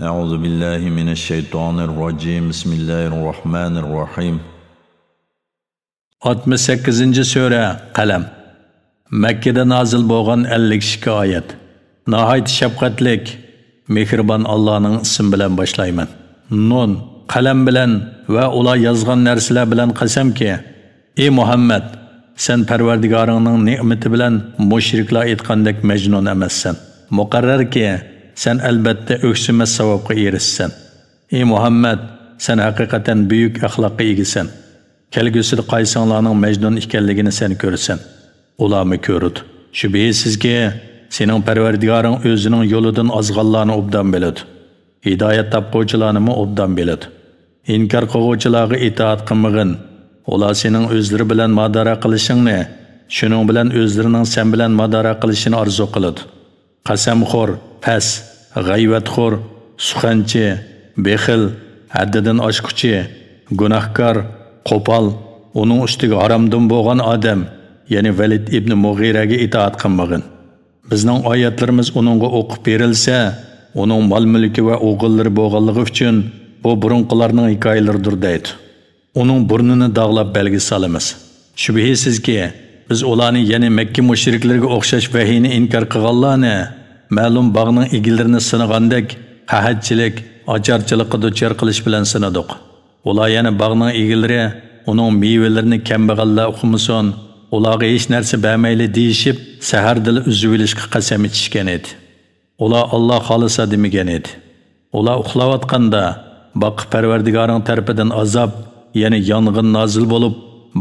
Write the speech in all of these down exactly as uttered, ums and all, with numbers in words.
أعوذ بالله من الشيطان الرجيم. بسم الله الرحمن الرحيم. ئاتمىش سەككىزىنچى سۈرە، قەلەم. مەككىدە نازىل بولغان ئەللىك ئىككى ئايەت. ناھايىتى شەپقەتلىك، مېھرىبان ئاللانىڭ ئىسمى بىلەن باشلايمەن. نۇن، قەلەم بىلەن ۋە ئۇلار يازغان نەرسىلەر بىلەن قەسەمكى، ئى مۇھەممەد، سەن پەرۋەردىگارىڭنىڭ نېمىتى بىلەن مۇشرىكلار ئېيتقاندەك مەجنۇن ئەمەسسەن. مۇقەررەركى، سەن ئەلبەتتە ئۆكسىمەس ساۋابقا ئېرىشىسەن. ئى مۇھەممەد، سەن ھەقىقەتەن بۈيۈك ئەخلاققا ئىگىسەن. كەلگۈسىدە قايسىڭلارنىڭ مەجنۇن ئىكەنلىكىنى سەن كۆرىسەن. ئۇلارمۇ كۆرىدۇ. شۈبھىسىزكى، سېنىڭ پەرۋەردىگارىڭ ئۆزىنىڭ يولىدىن ئازغانلارنى ئوبدان بىلىدۇ. ھىدايەت تاپقۇچىلارنىمۇ ئوبدان بىلىدۇ. ئىنكار قىلغۇچىلارغا ئىتائەت قىلمىغىن. ئۇلار سېنىڭ ئۆزلىرى بىلەن مادارا قىلىشىڭنى، شۇنىڭ بىلەن ئۆزلىرىنىڭ سەن بىلەن مادارا قىلىشىنى ئارزۇ قىلىدۇ. قەسەمخور، پەس، غەيۋەتخور، سۇخەنچى، بېخىل، ھەددىدىن ئاشقۇچى، گۇناھكار، قوپال، ئۇنىڭ ئۈستىگە ھارامدىن بولغان ئادەم، يەنى ۋەلىد ئىبنى مۇغىرەگە ئىتائەت قىلمىغىن. بىزنىڭ ئايەتلىرىمىز ئۇنىڭغا ئوقۇپ بېرىلسە، ئۇنىڭ مال-مۈلكى ۋە ئوغۇللىرى بولغانلىقى ئۈچۈن، بۇ بۇرۇنقىلارنىڭ ھېكايىلىرىدۇر دەيدۇ. ئۇنىڭ بۇرنىنى داغلاپ بەلگە سالىمىز. شۈبھىسىزكى، بىز ئۇلارنى، يەنى مەككە مۇشرىكلىرىگە ئوخشاش ۋەھىينى ئىنكار قىلغانلارنى، مەلۇم باغنىڭ ئىگىلىرىنى سىنىغاندەك قەھەتچىلىك، ئاچارچىلىققا دۇچار قىلىش بىلەن سىنىدۇق. ئۇلار، يەنى باغنىڭ ئىگىلىرى، ئۇنىڭ مېۋىلىرىنى كەمبەغەللەر ئۇقمىسۇن، ئۇلارغا ھېچ نەرسە بەرمەيلى دېيىشىپ، سەھەردىلا ئۈزۈۋېلىشقا قەسەم ئىچىشكەن ئىدى. ئۇلار ئاللا خالىسا دېمىگەن ئىدى. ئۇلار ئۇخلاۋاتقاندا، باققا پەرۋەردىگارىڭ تەرىپىدىن ئازاب، يەنى يانغىن نازىل بولۇپ،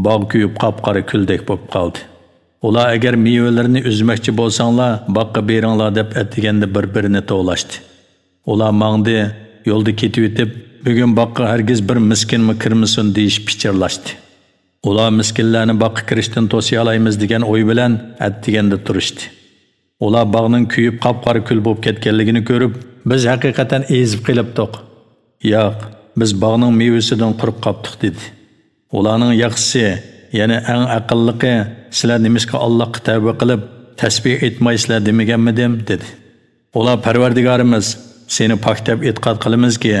باغ كۆيۈپ قاپقارا كۈلدەك بولۇپ قالدى. ئۇلار ئەگەر مېۋىلىرىنى ئۈزمەكچى بولساڭلار، باغقا بېرىڭلار دەپ ئەتىگەندە بىر-بىرىنى توۋلاشتى. ئۇلار ماڭدى، يولدا كېتىۋېتىپ، بۈگۈن باغقا ھەرگىز بىر مىسكىنمۇ كىرمىسۇن دېيىشىپ پىچىرلاشتى. ئۇلار مىسكىنلەرنى باغقا كىرىشتىن توسىيالايمىز دېگەن ئوي بىلەن ئەتىگەندە تۇرۇشتى. ئۇلار باغنىڭ كۆيۈپ قاپقارا كۈل بولۇپ كەتكەنلىكىنى كۆرۈپ، بىز ھەقىقەتەن ئېزىپ قېلىپتۇق. ياق، بىز باغنىڭ مېۋىسىدىن قۇرۇق قاپتۇق، دېدى. ئۇلارنىڭ ياخشىسى، يەنى ئەڭ ئەقىللىقى، سىلەر نېمىشقا ئاللاھقا تەۋبە قىلىپ، تەسبىھ ئېيتمايسىلەر دېمىگەنمىدىم؟ دېدى. ئۇلار، پەرۋەردىگارىمىز، سېنى پاك دەپ ئېتىقاد قىلىمىزكى،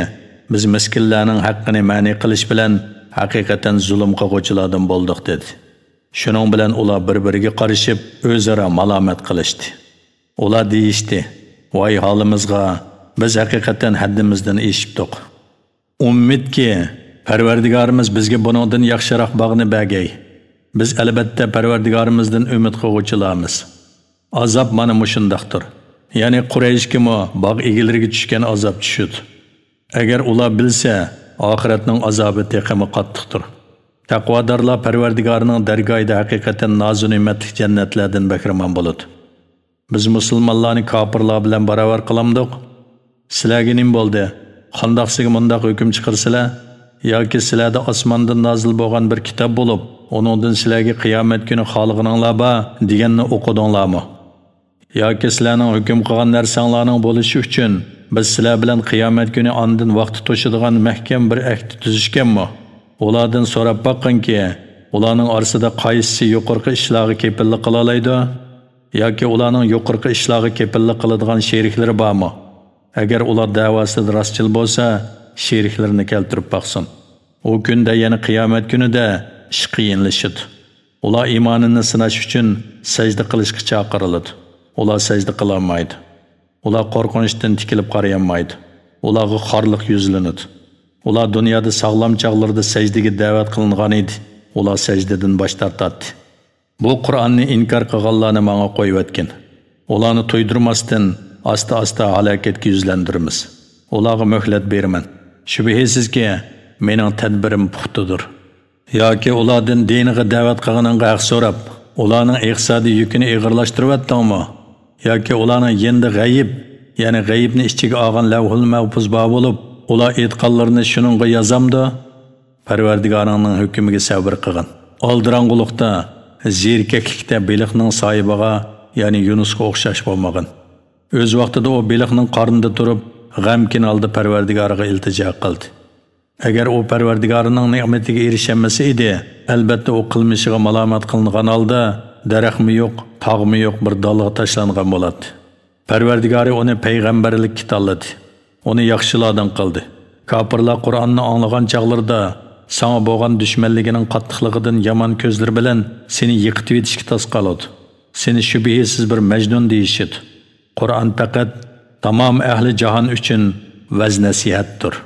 بىز مىسكىنلەرنىڭ ھەققىنى مەنئى قىلىش بىلەن ھەقىقەتەن زۇلۇم قىلغۇچىلاردىن بولدۇق، دېدى. شۇنىڭ بىلەن ئۇلار بىر-بىرىگە قارىشىپ، ئۆزئارا مالامەت قىلىشتى. ئۇلار دېيىشتى، ۋاي ھالىمىزغا، بىز ھەقىقەتەن ھەددىمىزدىن ئېشىپتۇق. ئۈمىدكى، پەرۋەردىگارىمىز بىزگە بۇنىڭدىن ياخشىراق باغنى بەرگەي. بىز ئەلۋەتتە پەرۋەردىگارىمىزدىن ئۈمىد قىلغۇچىلارمىز. ئازاب مانا مۇشۇنداقتۇر. يەنى قۇرەيشكىمۇ باغ ئىگىلىرىگە چۈشكەن ئازاب چۈشىدۇ. ئەگەر ئۇلار بىلسە، ئاخىرەتنىڭ ئازابى تېخىمۇ قاتتىقتۇر. تەقۋادارلار پەرۋەردىگارىنىڭ دەرگاھىدا ھەقىقەتەن نازۇنېمەتلىك جەننەتلەردىن بەھرىمەن بولىدۇ. بىز مۇسۇلمانلارنى كاپىرلار بىلەن باراۋەر قىلامدۇق؟ سىلەرگە نېمە بولدى؟ قانداق سىزگە مۇنداق ھۆكۈم چىقىرىسىلەر؟ ياكى سىلەردە ئاسماندىن نازىل بولغان بىر كىتاب بولۇپ، ئۇنىڭدىن سىلەرگە قىيامەت كۈنى خالىغىنىڭلار بار دېگەننى ئوقۇدۇڭلارمۇ؟ ياكى سىلەرنىڭ ھۆكۈم قىلغان نەرسەڭلارنىڭ بولۇشى ئۈچۈن بىز سىلەر بىلەن قىيامەت كۈنى ئاندىن ۋاقتى توشىدىغان مەھكەم بىر ئەھدى تۈزۈشكەنمۇ؟ ئۇلاردىن سوراپ باققىنكى، ئۇلارنىڭ ئارىسىدا قايسىسى يۇقىرىقى ئىشلارغا كېپىللىك قىلالايدۇ؟ ياكى ئۇلارنىڭ يۇقىرىقى ئىشلارغا كېپىللىك قىلىدىغان شېرىكلىرى بارمۇ؟ ئەگەر ئۇلار دەۋاسىدا راستچىل بولسا، شېرىكلىرىنى كەلتۈرۈپ باقسۇن. ئۇ كۈندە، يەنى قىيامەت كۈنىدە ئىش قىيىنلىشىدۇ. ئۇلار ئىمانىنى سىناش ئۈچۈن سەجدە قىلىشقا چاقىرىلىدۇ. ئۇلار سەجدە قىلالمايدۇ. ئۇلار قورقۇنچتىن تىكىلىپ قارىيالمايدۇ. ئۇلارغا خارلىق يۈزلىنىدۇ. ئۇلار دۇنيادا ساغلام چاغلىرىدا سەجدىگە دەۋەت قىلىنغان ئىدى. ئۇلار سەجدىدىن باش تارتاتتى. بۇ قۇرئاننى ئىنكار قىلغانلارنى ماڭا قويۇۋەتكىن. ئۇلارنى تويدۇرماستىن، ئاستا-ئاستا ھالاكەتكە يۈزلەندۈرىمىز. ئۇلارغا مۆھلەت بېرىمەن. شۈبھىسىزكى، مېنىڭ تەدبىرىم پۇختىدۇر. ياكى ئۇلاردىن دىنىغا دەۋەت قىلغىنىڭغا ھەق سوراپ، ئۇلارنىڭ ئىقتىسادىي يۈكىنى ئېغىرلاشتۇرۇۋەتتىڭمۇ؟ ياكى ئۇلارنىڭ يېنىدا غەيىب، يەنى غەيىبنى ئىچىگە ئالغان لەۋھۇل مەھپۇز بار بولۇپ، ئۇلار ئېيتقانلىرىنى شۇنىڭغا يازامدۇ؟ پەرۋەردىگارىڭنىڭ ھۆكمىگە سەۋر قىلغىن. ئالدىراڭغۇلۇقتا، زېرىكەكلىكتە بېلىقنىڭ ساھىبىغا، يەنى يۇنۇسقا ئوخشاش بولمىغىن. ئۆز ۋاقتىدا ئۇ بېلىقنىڭ قارنىدا تۇرۇپ، غەمكىن ھالدا پەرۋەردىگارىغا ئىلتىجا قىلدى. ئەگەر ئۇ پەرۋەردىگارىنىڭ نېمىتىگە ئېرىشەلمىسە ئىدى، ئەلبەتتە ئۇ قىلمىشىغا مالامەت قىلىنغان ھالدا دەرەخمۇ يوق، تاغمۇ يوق بىر دالغا تاشلانغان بولاتتى. پەرۋەردىگارى ئۇنى پەيغەمبەرلىككە تاللىدى. ئۇنى ياخشىلاردىن قىلدى. كاپىرلار قۇرئاننى ئاڭلىغان چاغلىرىدا ساڭا بولغان دۈشمەنلىكىنىڭ قاتتىقلىقىدىن يامان كۆزلىرى بىلەن سېنى يىقىتىۋېتىشكە تاس قالىدۇ. سېنى شۈبھىسىز بىر مەجنۇن دېيىشىدۇ. قۇرئان پەقەت تامام ئەھلى جاھان ئۈچۈن ۋەز-نەسىھەتتۇر.